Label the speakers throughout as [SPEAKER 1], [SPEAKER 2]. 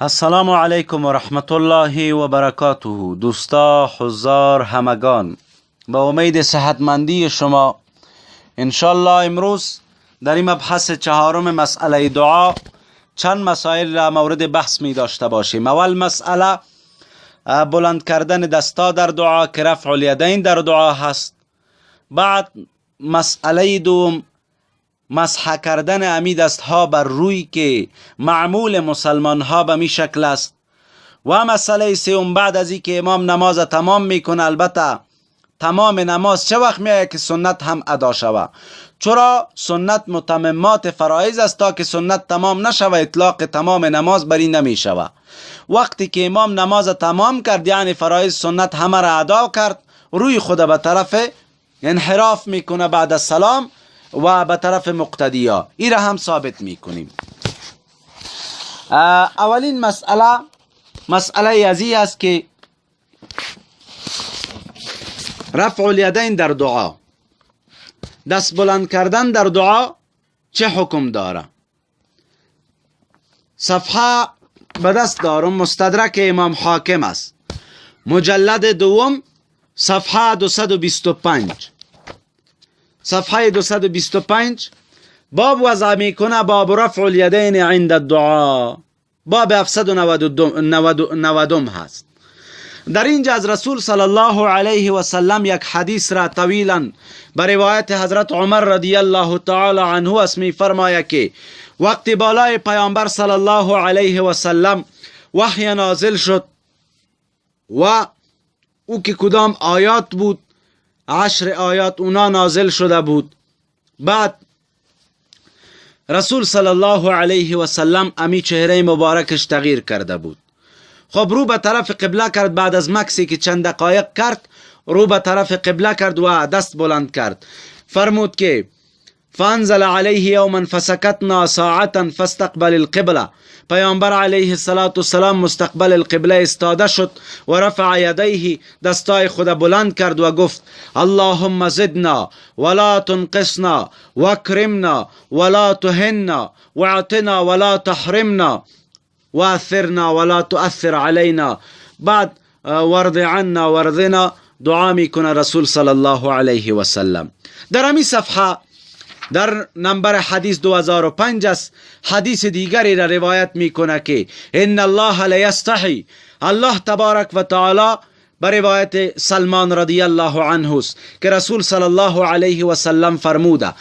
[SPEAKER 1] السلام علیکم و رحمت الله و برکاته. دوستا، حضار، همگان، با امید صحتمندی شما انشالله امروز در این مبحث چهارم مسئله دعا چند مسائل را مورد بحث می داشته باشیم. اول مسئله بلند کردن دستا در دعا که رفع الیدین در دعا هست. بعد مسئله دوم مسح کردن امی دستها بر روی که معمول مسلمان ها به می شکل است. و مسئله سوم بعد از اینکه امام نماز تمام میکنه، البته تمام نماز چه وقت میآید که سنت هم ادا شوه، چرا سنت متممات فرایض است، تا که سنت تمام نشوه اطلاق تمام نماز بر این نمیشوه. وقتی که امام نماز تمام کرد، یعنی فرایض سنت همه را ادا کرد، روی خود به طرف انحراف میکنه بعد از سلام و به طرف مقتدیا، این را هم ثابت میکنیم. اولین مسئله مسئله ازی است که رفع الیدین در دعا، دست بلند کردن در دعا چه حکم داره؟ صفحه به دست دارم، مستدرک امام حاکم است، مجلد دوم، صفحه 225. صفحه 225 باب وضع میکنه، باب رفع الیدین عند الدعا، باب 790 هست. در اینجا از رسول صلی الله علیه و سلم یک حدیث را طویلا به روایت حضرت عمر رضی الله تعالی عنه است، می فرماید که وقتی بالای پیامبر صلی الله علیه و سلم وحی نازل شد و او که کدام آیات بود، 10 آیات اونا نازل شده بود. بعد رسول صلی الله علیه و سلم امی چهره مبارکش تغییر کرده بود. خب رو به طرف قبله کرد، بعد از مکسی که چند دقایق کرد رو به طرف قبله کرد و دست بلند کرد. فرمود که فانزل علیه یوما فسکتنا ساعتا فاستقبل القبله. پیامبر علیه الصلاة والسلام مستقبل القبله استاده شد و رفع یدیه، دستای خود بلند کرد و گفت اللهم زدنا ولا تنقصنا واکرمنا ولا تهنا واعطنا ولا تحرمنا واثرنا ولا تؤثر علینا. بعد وارض عنا وارضنا دعا میکنه رسول صلی الله علیه و سلم. در امی صفحه در نمبر حدیث 2005 است، حدیث دیگری را روایت میکنه که ان الله لیستحی، الله تبارک و تعالی به روایت سلمان رضی الله عنه است که رسول صلی الله علیه و سلم فرموده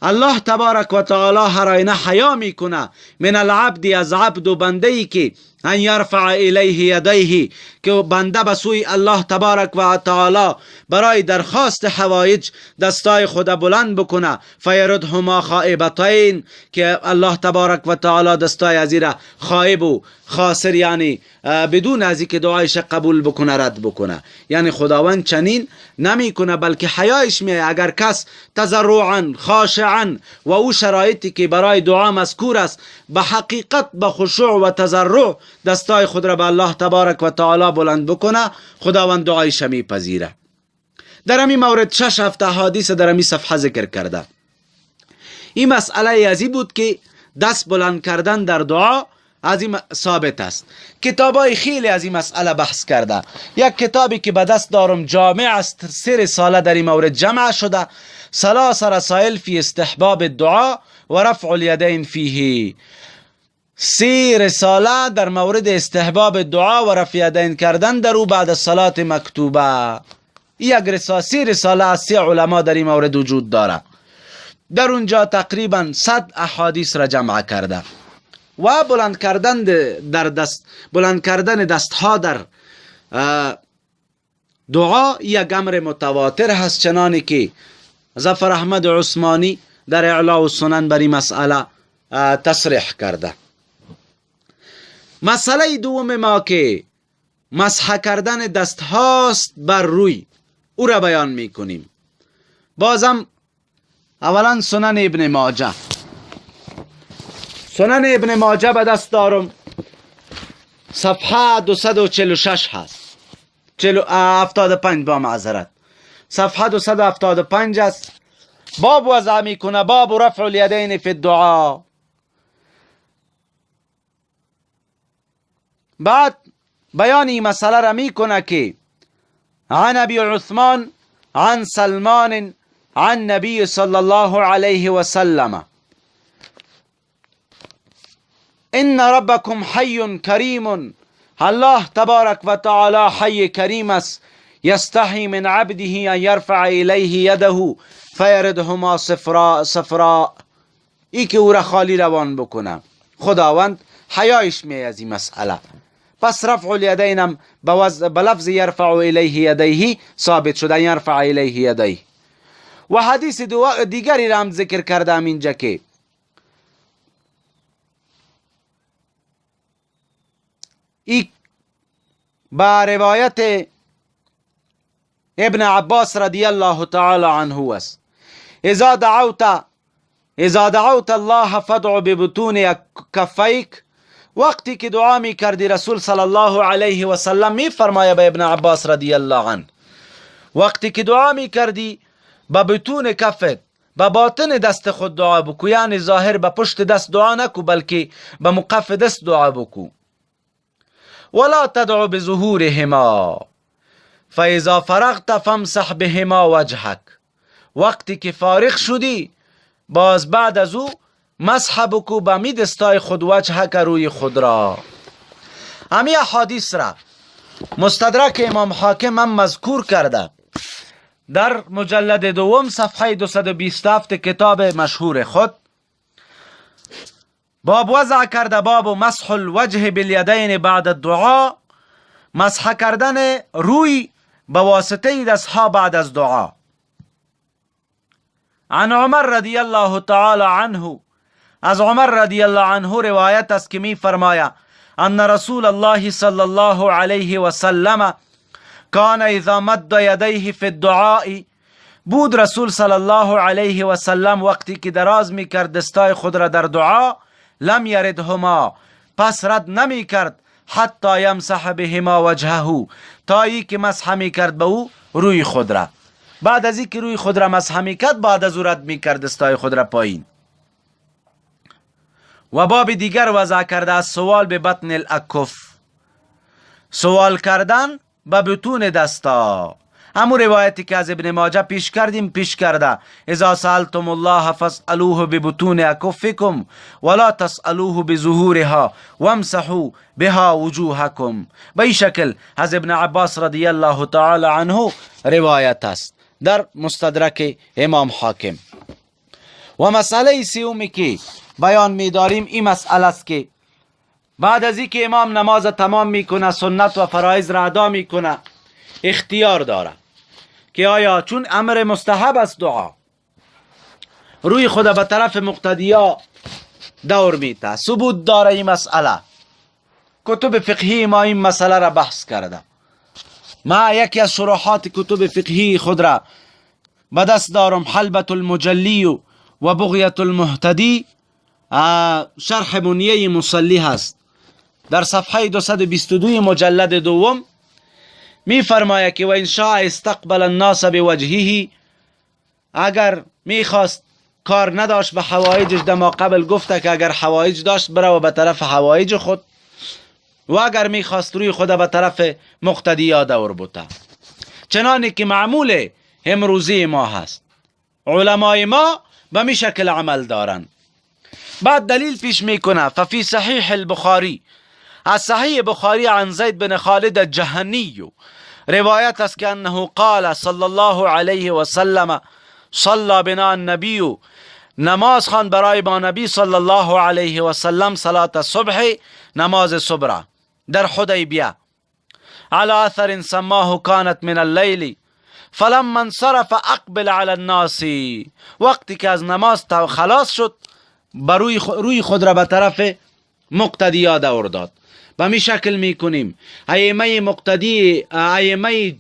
[SPEAKER 1] الله تبارک و تعالی هر آینه حیا میکنه من العبد، از عبد و بنده ای که ان یرفع الیه یدیه، که بنده به سوی الله تبارک و تعالی برای درخواست حوایج دستای خود بلند بکنه، فیردهما خائبتین، که الله تبارک و تعالی دستای از را خائب و خاسر، یعنی بدون از اینکه دعایش قبول بکنه رد بکنه. یعنی خداوند چنین نمیکنه، بلکه حیایش میه اگر کس تضرعا خاشعا و او شرایطی که برای دعا مذکور است به حقیقت به خشوع و تضرع دستای خود را به الله تبارک و تعالی بلند بکنه، خداوند دعایش میپذیره. در همین مورد 6 هفته حدیث در همین صفحه ذکر کرده. این مسئله ازی بود که دست بلند کردن در دعا از این ثابت است. کتابای خیلی از این مسئله بحث کرده. یک کتابی که به دست دارم جامع است، 3 رساله در این مورد جمع شده، 3 رسائل فی استحباب الدعا و رفع الیدین فیه، 3 رساله در مورد استحباب دعا و رفع یدین کردن در او بعد از صلات مکتوبه. یک رساله، 3 رساله از 3 علما در این مورد وجود داره. در اونجا تقریبا 100 احادیث را جمع کرده و بلند کردن در دست، بلند کردن دستها در دعا یک امر متواتر هست، چنانی که ظفر احمد عثمانی در اعلاء السنن بر این مسئله تصریح کرده. مسئله دوم ما که مسح کردن دست هاست بر روی، او را بیان میکنیم. بازم اولا سنن ابن ماجه، سنن ابن ماجه به دست دارم، صفحه 246 هست، 75 با معذرت، صفحه 275 است. باب وضع میکنه، باب رفع الیدین فی الدعا. بعد بیان این مسئله را میکنه که عن ابی عثمان عن سلمان عن نبی صلی الله علیه و سلم ان ربکم حی کریم، الله تبارک و تعالی حی کریم است، یستحی من عبده ان یرفع الیه یده فیردهما صفراء صفراء، ای که او را خالی روان بکنه، خداوند حیایش می از این مسئله. پس رفع الیدین هم به لفظ یرفع الیه یدیه ثابت شده، یرفع الیه یدیه. و حدیث دیگری را هم ذکر کردم اینجا که ای با روایت ابن عباس رضی الله تعالی عنه است، اذا دعوت الله فادع ببطون کفیک، وقتی که دعا می کردی رسول صلی الله علیه و سلم می فرمایه به ابن عباس رضی الله عنه، وقتی که دعا می کردی به بطون کفت، به باطن دست خود دعا بکو، یعنی ظاهر به پشت دست دعا نکو، بلکه به مقف دست دعا بکو. ولا تدعو بظهورهما فاذا فرغت فامسح بهما وجهک، وقتی که فارغ شدی باز بعد از او مسح بکو به می دستای خود وجهک، روی خود را. همی احادیث را مستدرک امام حاکم هم مذکور کرده در مجلد دوم صفحه 227 کتاب مشهور خود. باب وضع کرده باب مسح الوجه بالیدین بعد الدعا، مسح کردن روی به واسطه دستها بعد از دعا. عن عمر رضی الله تعالی عنه، از عمر رضی الله عنه روایت است که می فرماید ان رسول الله صلی الله علیه و سلم کان اذا مد یدیه فی الدعاء، بود رسول صلی الله علیه و سلم وقتی که دراز می کرد دستای خود را در دعا، لم یردهما، پس رد نمی کرد، حتی یمسح بهما وجهه، تا ای که مسح می کرد به او روی خود را. بعد از اینکه روی خود را مسح می کرد، بعد از او رد می کرد دستای خود را پایین. و باب دیگر وضع کرده از سوال به بطن الاکف، سوال کردن به بطون دستا. همون روایتی که از ابن ماجه پیش کردیم پیش کرده، اذا سألتم الله فاسألوه ببطون اکفکم ولا تسألوه بظهورها وامسحوا بها وجوهکم. به این شکل از ابن عباس رضی الله تعالی عنه روایت است در مستدرک امام حاکم. و مسئله سومی که بیان می‌داریم این مسئله است که بعد از اینکه امام نماز تمام میکنه، سنت و فرایض را ادا میکنه، اختیار داره که آیا چون امر مستحب است دعا، روی خود به طرف مقتدیا دور میته، ثبوت داره این مسئله. کتب فقهی ما این مسئله را بحث کرده. ما یکی از شروحات کتب فقهی خود را به دست دارم، حلبة المجلی و بغیة المهتدی، شرح منیه مصلی هست، در صفحه 222 مجلد دوم می فرماید که و ان شاء استقبل الناس بوجهه، اگر میخواست کار نداشت به حوایجش، دما قبل گفته که اگر حوایج داشت بره و به طرف حوایج خود، و اگر میخواست روی خود به طرف مقتدیا دور بوده، چنانی که معمول امروزی ما هست. علمای ما به می شکل عمل دارن. بعد دلیل پیش میکنه ففی صحیح البخاری، از صحیح بخاری عن زید بن خالد الجهنی روایت است که انه قال صلی الله علیه و سلم صلی بنا النبی، نماز خوان برای با نبی صلی الله علیه و سلم صلات صبح، نماز صبح در حدیبیه، على اثر سماه كانت من اللیل فلما انصرف اقبل على الناس، وقتی که از نماز خلاص شد بر روی خود را به طرف مقتدیا دور داد. به می شکل میکنیم ائمه مقتدی، ائمه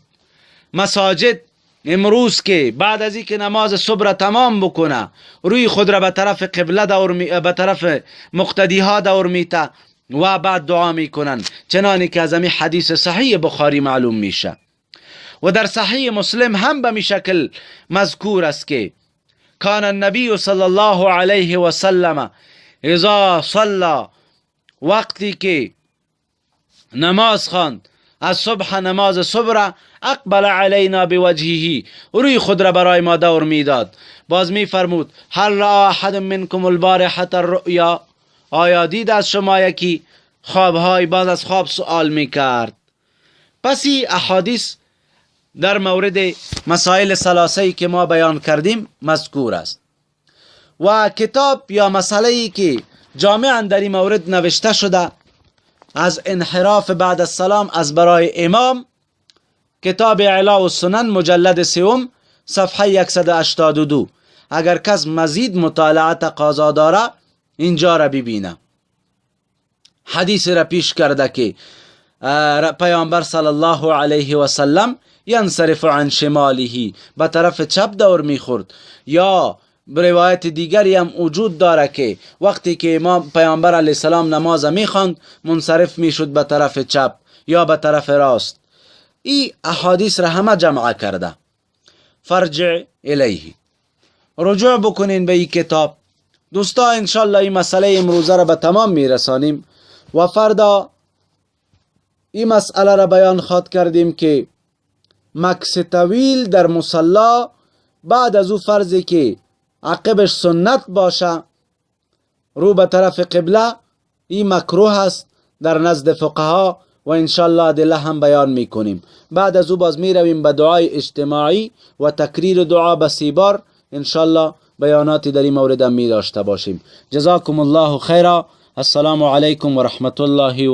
[SPEAKER 1] مساجد امروز که بعد از اینکه نماز صبح را تمام بکنه روی خود را به طرف قبله دور به طرف مقتدی ها دور میته و بعد دعا میکنن، چنانی که از همین حدیث صحیح بخاری معلوم میشه. و در صحیح مسلم هم به می شکل مذکور است که کان النبی صلی الله علیه و سلم اذا صلى، وقتی که نماز خواند از صبح نماز صبح را، اقبل علینا بوجهه، روی خود را برای ما دور میداد. باز می فرمود هل را احد منکم البارحة الرؤیا، آیا دید از شما یکی خوابهای؟ باز از خواب سوال میکرد. پس این احادیث در مورد مسائل ثلاثه که ما بیان کردیم مذکور است. و کتاب یا مسئله ای که جامعا در این مورد نوشته شده از انحراف بعد السلام از برای امام، کتاب علاء السنن مجلد سوم صفحه 182. اگر کس مزید مطالعه تقاضا داره اینجا را ببینه. حدیث را پیش کرده که پیامبر صلی الله علیه و سلم ینصرف عن شماله، به طرف چپ دور میخورد. یا روایت دیگری هم وجود داره که وقتی که امام پیامبر علیه السلام نماز میخواند منصرف میشد به طرف چپ یا به طرف راست. این احادیث را همه جمع کرده. فرجع الیه، رجوع بکنین به این کتاب. دوستا انشالله این مسئله امروزه را به تمام میرسانیم و فردا این مسئله را بیان خواد کردیم که مکث طویل در مصلی بعد از او فرضی که عقبش سنت باشه رو به طرف قبله، این مکروه است در نزد فقها و انشالله ادله هم بیان میکنیم. بعد از او باز میرویم به دعای اجتماعی و تکریر دعا به 3 بار. انشالله بیاناتی در این مورد هم می داشته باشیم. جزاکم الله خیرا. السلام علیکم و رحمت الله و برکاته.